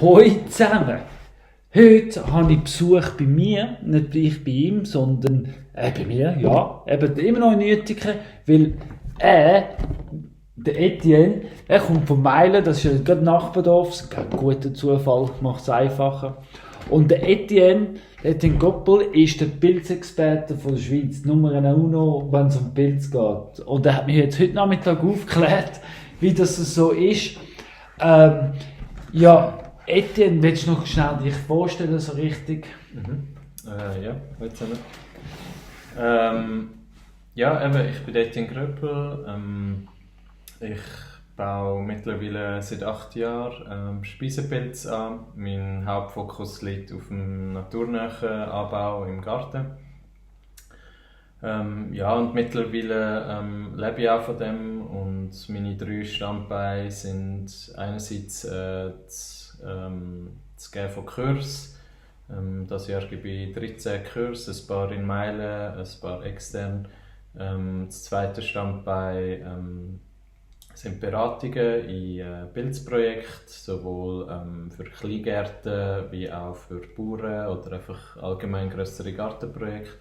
Hoi zusammen! Heute habe ich Besuch bei mir, nicht ich bei ihm, sondern bei mir, ja, eben immer noch in Uetiken, weil der Etienne, er kommt von Meilen, das ist ja gerade Nachbardorf, das ist ein guter Zufall, macht es einfacher. Und der Etienne Goppel ist der Pilzexperte von der Schweiz, Nummer uno, wenn es um Pilz geht. Und er hat mich jetzt heute Nachmittag aufgeklärt, wie das so ist. Ja, Etienne, willst du noch schnell dich vorstellen, so richtig? Ja, heute zusammen. Ja, eben, ich bin Etienne Gröppel. Ich baue mittlerweile seit 8 Jahren Speisepilz an. Mein Hauptfokus liegt auf dem naturnahen Anbau im Garten. Ja, und mittlerweile lebe ich auch von dem, und meine 3 Standbeine sind einerseits das Geben von Kursen. Das Jahr gebe ich 13 Kurse, ein paar in Meilen, ein paar extern. Das zweite Standbein sind Beratungen in Pilzprojekten, sowohl für Kleingärten wie auch für Bauern oder einfach allgemein grössere Gartenprojekte.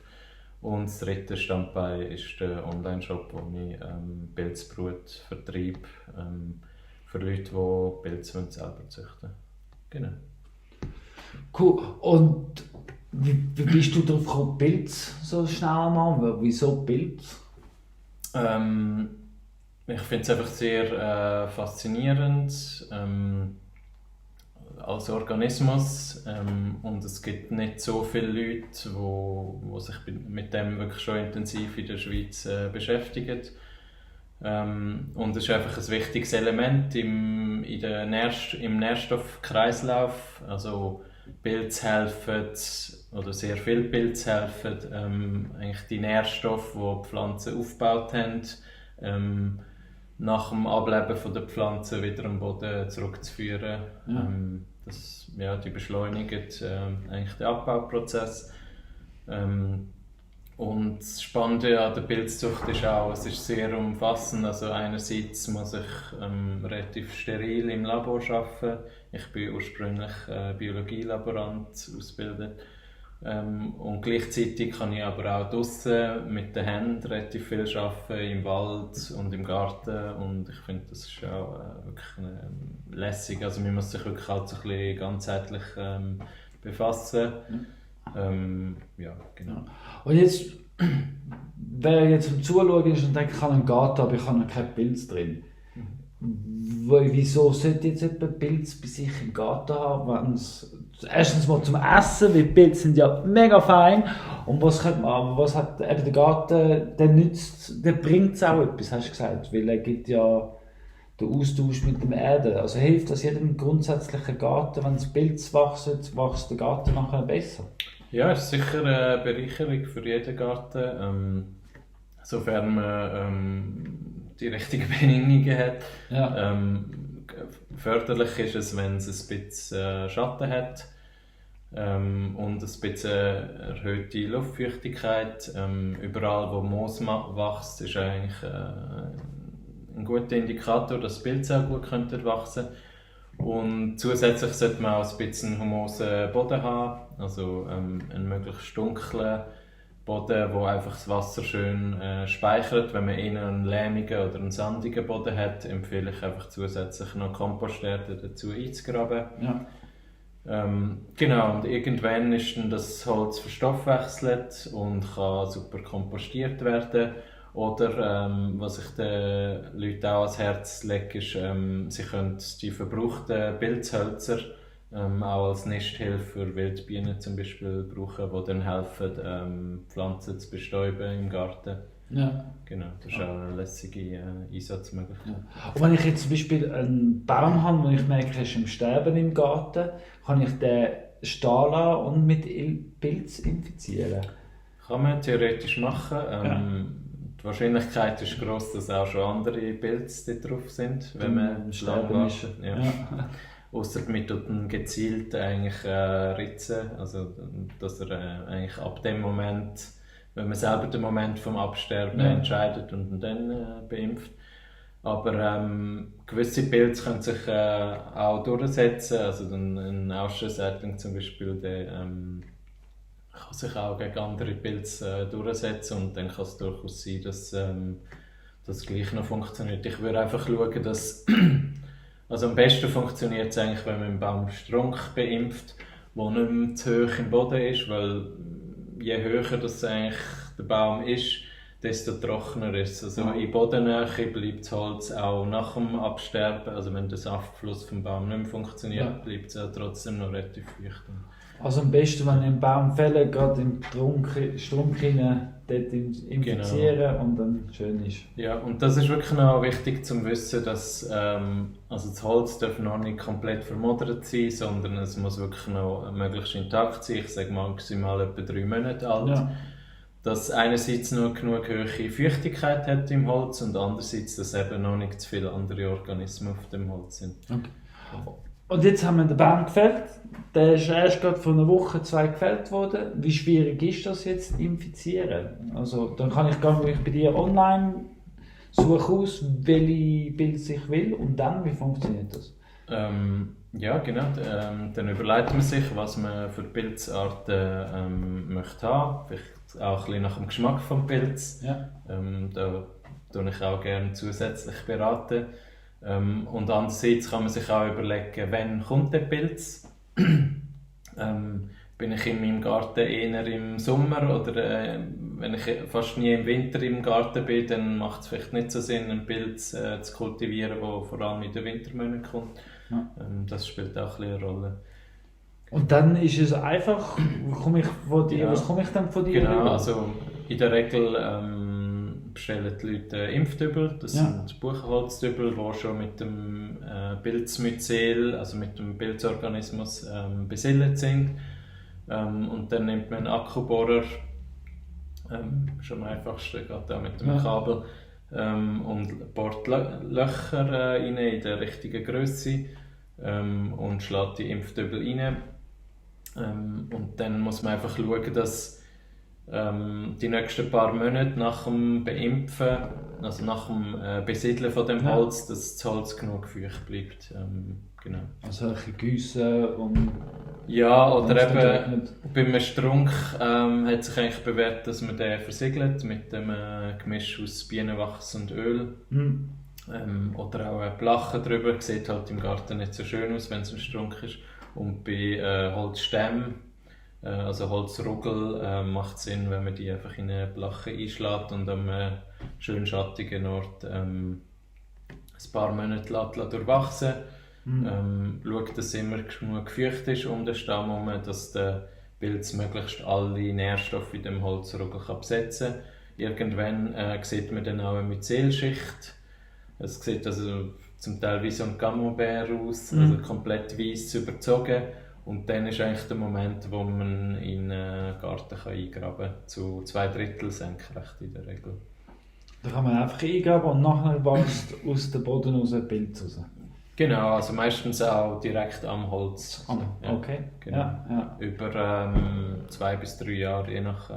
Und das dritte Standbein ist der Online-Shop, wo ich Pilzbrut vertreibe für Leute, die Pilze selber züchten. Genau. Cool. Und wie bist du darauf gekommen, Pilz so schnell mal? Wieso Pilz? Ich finde es einfach sehr faszinierend als Organismus, und es gibt nicht so viele Leute, die sich mit dem wirklich schon intensiv in der Schweiz beschäftigen. Und es ist einfach ein wichtiges Element im Nährstoffkreislauf. Also Pilze helfen, oder sehr viele Pilze helfen, eigentlich die Nährstoffe, die die Pflanzen aufgebaut haben, nach dem Ableben von der Pflanze wieder am Boden zurückzuführen. Die beschleunigen eigentlich den Abbauprozess. Und das Spannende an der Pilzzucht ist auch, es ist sehr umfassend. Also einerseits muss ich relativ steril im Labor arbeiten. Ich bin ursprünglich Biologielaborant ausgebildet. Und gleichzeitig kann ich aber auch draussen mit den Händen relativ viel arbeiten, im Wald und im Garten. Und ich finde, das ist auch wirklich lässig. Also man muss sich wirklich halt so ein bisschen ganzheitlich befassen. Ja, genau. Und jetzt, wer jetzt am Zuschauen ist und denkt, ich habe einen Garten, aber ich habe noch keinen Pilz drin. Wieso sollte jetzt jemand Pilz bei sich im Garten haben? Erstens mal zum Essen, weil Pilze sind ja mega fein. Und was hat eben der Garten, der bringt es auch etwas, hast du gesagt, weil er gibt ja den Austausch mit der Erde. Also hilft das jedem grundsätzlichen Garten, wenn das Pilz wächst, wächst der Garten nachher besser? Ja, es ist sicher eine Bereicherung für jeden Garten, sofern man die richtigen Bedingungen hat. Ja. Förderlich ist es, wenn es ein bisschen Schatten hat und ein bisschen erhöhte Luftfeuchtigkeit. Überall, wo Moos wächst, ist eigentlich ein guter Indikator, dass Pilze auch gut wachsen könnten. Und zusätzlich sollte man auch ein bisschen humosen Boden haben, also einen möglichst dunklen Boden, wo einfach das Wasser schön speichert. Wenn man eher einen lehmigen oder einen sandigen Boden hat, empfehle ich einfach zusätzlich noch Komposterde dazu einzugraben. Ja. Genau, und irgendwann ist dann das Holz verstoffwechselt und kann super kompostiert werden. Oder was ich den Leuten auch ans Herz lege, ist, sie können die verbrauchten Pilzhölzer auch als Nisthilfe für Wildbienen zum Beispiel brauchen, die dann helfen, Pflanzen zu bestäuben im Garten. Ja. Genau, das ist auch eine lässige Einsatzmöglichkeit. Ja. Und wenn ich jetzt zum Beispiel einen Baum habe, wo ich merke, er ist im Sterben im Garten, kann ich den stehen lassen und mit Pilz infizieren? Kann man theoretisch machen. Die Wahrscheinlichkeit ist gross, dass auch schon andere Pilze drauf sind, wenn man sterben ist. Ja. Ausser man tut ihn gezielt eigentlich ritzen, also dass er eigentlich ab dem Moment, wenn man selber den Moment vom Absterben entscheidet und ihn dann beimpft. Aber gewisse Pilze können sich auch durchsetzen. Also ein Australsätling zum Beispiel, der kann sich auch gegen andere Pilze durchsetzen und dann kann es durchaus sein, dass das gleich noch funktioniert. Ich würde einfach schauen, dass also am besten funktioniert es eigentlich, wenn man einen Baumstrunk beimpft, der nicht mehr zu hoch im Boden ist, weil je höher das eigentlich der Baum ist, desto trockener ist es. Also in Bodennähe bleibt das Holz auch nach dem Absterben, also wenn der Saftfluss vom Baum nicht mehr funktioniert, bleibt es auch trotzdem noch relativ feucht. Also am besten, wenn ich einen Baum fälle, gerade im Strunk hinein, dort infizieren und dann schön ist. Ja, und das ist wirklich noch wichtig zu wissen, dass also das Holz darf noch nicht komplett vermodert sein, sondern es muss wirklich noch möglichst intakt sein. Ich sage maximal etwa 3 Monate alt. Ja. Dass einerseits noch genug hohe Feuchtigkeit hat im Holz und andererseits, dass eben noch nicht zu viele andere Organismen auf dem Holz sind. Okay. Und jetzt haben wir den Baum gefällt. Der ist erst gerade vor einer Woche, 2 gefällt worden. Wie schwierig ist das jetzt zu infizieren? Also dann kann ich bei dir online suchen aus, welche Bilder ich will und dann, wie funktioniert das? Ja, genau. Dann überlegt man sich, was man für Pilzarten möchte haben. Vielleicht auch ein bisschen nach dem Geschmack des Pilz. Ja. Da tue ich auch gerne zusätzlich beraten. Und andererseits kann man sich auch überlegen, wann kommt der Pilz. Bin ich in meinem Garten eher im Sommer oder wenn ich fast nie im Winter im Garten bin, dann macht es vielleicht nicht so Sinn, einen Pilz zu kultivieren, der vor allem in den Wintermonaten kommt. Ja. Das spielt auch ein bisschen eine Rolle. Und dann ist es einfach, was komme ich dann von dir? Genau, also in der Regel bestellen die Leute Impfdübel, das sind Buchenholzdübel, die schon mit dem Pilzmyzel, also mit dem Pilzorganismus besiedelt sind. Und dann nimmt man einen Akkubohrer, schon am einfachsten, geht auch mit dem Kabel, und bohrt Löcher rein in der richtigen Größe und schlägt die Impfdübel rein. Und dann muss man einfach schauen, dass die nächsten paar Monate nach dem Beimpfen, also nach dem Besiedeln von dem Holz, dass das Holz genug feucht bleibt. Genau. Also ein Güsse und... Ja, oder eben beim Strunk hat sich eigentlich bewährt, dass man den versiegelt mit dem Gemisch aus Bienenwachs und Öl. Oder auch Blachen drüber, sieht halt im Garten nicht so schön aus, wenn es ein Strunk ist. Und bei Holzstämmen, also Holzrugel, macht es Sinn, wenn man die einfach in eine Blache einschlägt und am schön schattigen Ort ein paar Monate durchwachsen. Schaut, dass es immer genug feucht ist um den Stamm herum, dass der Pilz möglichst alle Nährstoffe in dem Holzrugel besetzen kann. Irgendwann sieht man dann auch eine Myzelschicht. Es sieht also zum Teil wie so ein Camembert aus, also komplett weiss überzogen. Und dann ist eigentlich der Moment, wo man in den Garten eingraben kann, zu 2/3 senkrecht in der Regel. Da kann man einfach eingraben und nachher wächst aus dem Boden raus ein Pilz raus? Genau, also meistens auch direkt am Holz. Okay. Genau. Ja. Über 2 bis 3 Jahre, je nach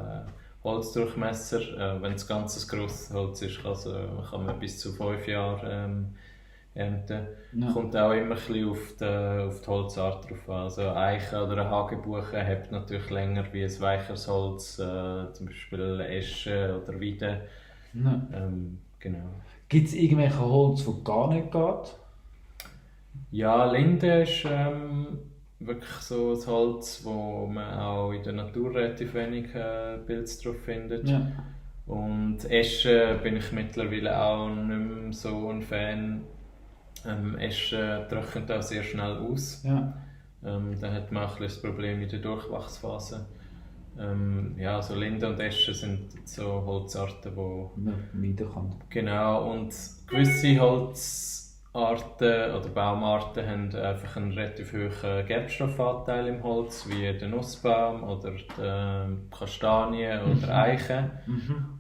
Holzdurchmesser. Wenn es ganz grosses Holz ist, kann man bis zu 5 Jahre ernten. Ja. Kommt auch immer ein bisschen auf die Holzart drauf an. Also Eiche oder ein Hagebuche hat natürlich länger wie ein weicheres Holz, zum Beispiel Esche oder Weide. Ja. Genau. Gibt es irgendwelche Holz, das gar nicht geht? Ja, Linde ist wirklich so ein Holz, wo man auch in der Natur relativ wenig Pilze drauf findet. Ja. Und Esche bin ich mittlerweile auch nicht mehr so ein Fan. Esche trocknet auch sehr schnell aus. Ja. Da hat man auch ein das Problem in der Durchwachsphase. Ja, so Linde und Esche sind so Holzarten, die man meiden kann. Genau, und gewisse Holzarten oder Baumarten haben einfach einen relativ hohen Gerbstoffanteil im Holz, wie der Nussbaum oder die Kastanie oder Eiche.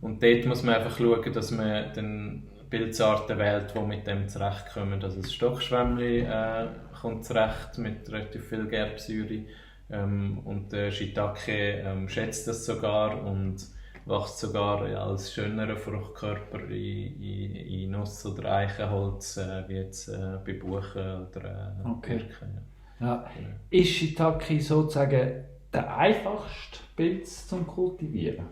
Und dort muss man einfach schauen, dass man den Pilzarten wählt, die mit dem zurechtkommen. Also das Stockschwämmli kommt zurecht mit relativ viel Gerbsäure und der Shiitake schätzt das sogar und wächst sogar als schönerer Fruchtkörper in Nuss- oder Eichenholz, wie jetzt bei Buchen oder Okay. Birken. Ja. Genau. Ist Shiitake sozusagen der einfachste Pilz zum Kultivieren?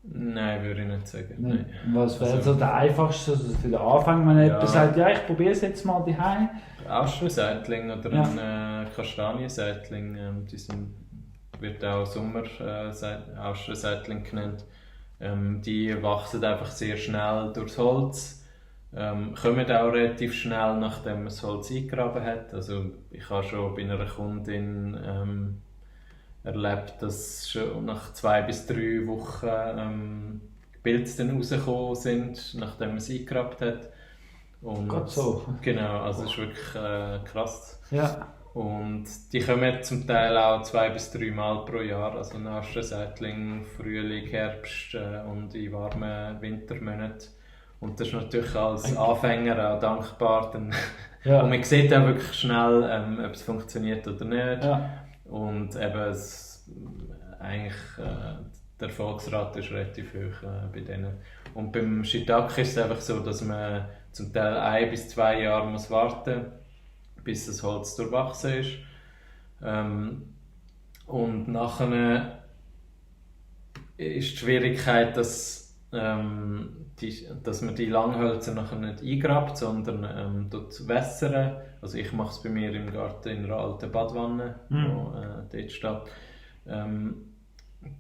Nein, würde ich nicht sagen. Nein. Nein. Was wäre Also- so der einfachste also für den Anfang, wenn jemand Ja. sagt, ja, ich probiere es jetzt mal daheim. Austernseitling oder Ja. ein Kastanienseitling, wird auch Austernseitling genannt. Die wachsen einfach sehr schnell durchs Holz, kommen auch relativ schnell, nachdem man das Holz eingegraben hat. Also ich habe schon bei einer Kundin erlebt, dass schon nach 2 bis 3 Wochen Pilze dann rausgekommen sind, nachdem man es eingegraben hat. Und Gott so. Genau, also es ist wirklich krass. Ja. Und die kommen zum Teil auch 2 bis 3 Mal pro Jahr, also ein Austernseitling, Frühling, Herbst und in warmen Wintermonaten. Und das ist natürlich als Anfänger auch dankbar. Dann Ja. und man sieht auch wirklich schnell, ob es funktioniert oder nicht. Ja. Und eben eigentlich der Erfolgsrate ist relativ hoch bei denen. Und beim Shiitake ist es einfach so, dass man zum Teil 1 bis 2 Jahre muss warten, bis das Holz durchwachsen ist. Und nachher ist die Schwierigkeit, dass man die Langhölzer nachher nicht eingrabt, sondern dort wässern. Also ich mache es bei mir im Garten in einer alten Badwanne, wo dort steht.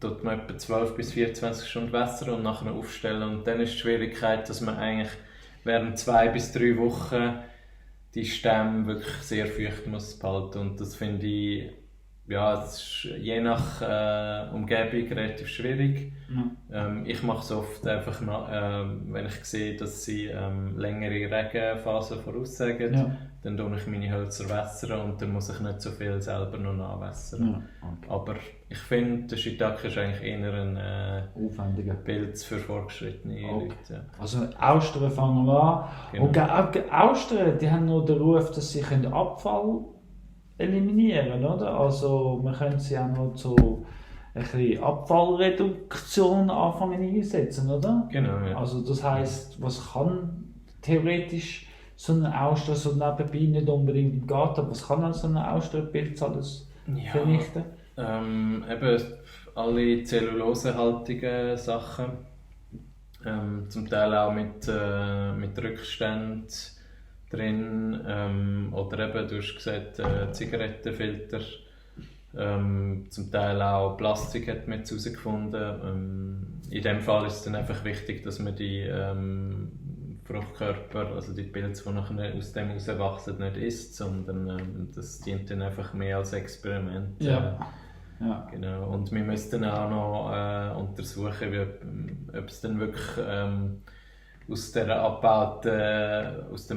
Dort man etwa 12 bis 24 Stunden wässern und nachher aufstellen. Und dann ist die Schwierigkeit, dass man eigentlich während 2 bis 3 Wochen die Stämme wirklich sehr feucht muss behalten. Und das finde ich, ja, es ist je nach Umgebung relativ schwierig. Ich mache es oft einfach, wenn ich sehe, dass sie längere Regenphasen voraussagen, Ja. dann tue ich meine Hölzer wässern und dann muss ich nicht so viel selber noch nachwässern. Ja. Okay. Aber ich finde, der Shiitake ist eigentlich eher ein Aufwendiger. Pilz für fortgeschrittene Okay. Leute. Ja. Also Austern fangen wir an. Genau. Und auch Austern, die haben nur den Ruf, dass sie Abfall eliminieren können, oder? Also man könnte sie auch noch zu ein bisschen Abfallreduktion anfangen einsetzen, oder? Genau, ja. Also das heisst, was kann theoretisch so ein Austern so nebenbei, nicht unbedingt im Garten, aber was kann dann so ein Austernpilz alles Ja. vernichten? Eben alle zellulosehaltigen Sachen, zum Teil auch mit Rückständen drin, oder eben, du hast gesagt, Zigarettenfilter, zum Teil auch Plastik hat man jetzt herausgefunden. In dem Fall ist es dann einfach wichtig, dass man die Fruchtkörper, also die Pilze, die nachher aus dem herauswachsen, nicht isst, sondern das dient dann einfach mehr als Experiment. Ja. Genau. Und wir müssen dann auch noch untersuchen, ob es dann wirklich aus dem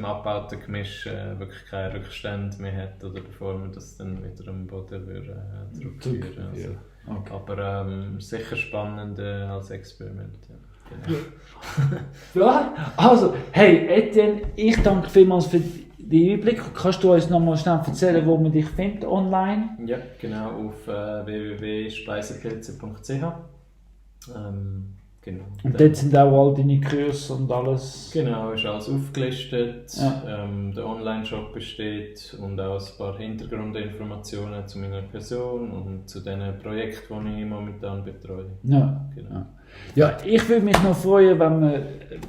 abgebauten Gemisch wirklich keine Rückstände mehr hat, oder bevor wir das dann wieder am Boden zurückführen. Also, Okay. aber sicher spannend als Experiment. Ja. Genau. Ja, also, hey Etienne, ich danke vielmals für den Einblick. Kannst du uns noch mal schnell erzählen, wo man dich findet online? Ja, genau, auf www.speisepilze.ch. Genau. Und dort sind auch all deine Kurse und alles. Genau, ist alles aufgelistet. Ja. Der Online-Shop besteht und auch ein paar Hintergrundinformationen zu meiner Person und zu den Projekten, die ich momentan betreue. Ja. Genau. Ja, ich würde mich noch freuen, wenn wir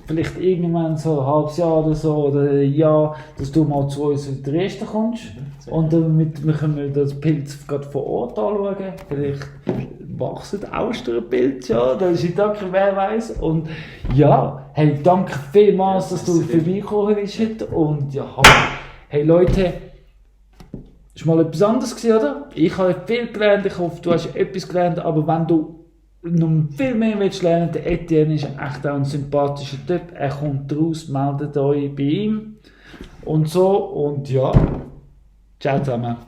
vielleicht irgendwann so ein halbes Jahr oder so oder ein Jahr, dass du mal zu uns in Dresden kommst. Und damit wir können das Pilz gerade vor Ort anschauen. Vielleicht wachsen Austernpilze, ja, das ist Shiitake, wer weiß. Und ja, hey, danke vielmals, dass du vorbeigekommen bist heute. Und ja, hey Leute, das war mal etwas anderes gewesen, oder? Ich habe viel gelernt, ich hoffe, du hast etwas gelernt, aber wenn du noch viel mehr willst lernen, der Etienne ist echt auch ein sympathischer Typ. Er kommt raus, meldet euch bei ihm und so. Und ja, ciao zusammen.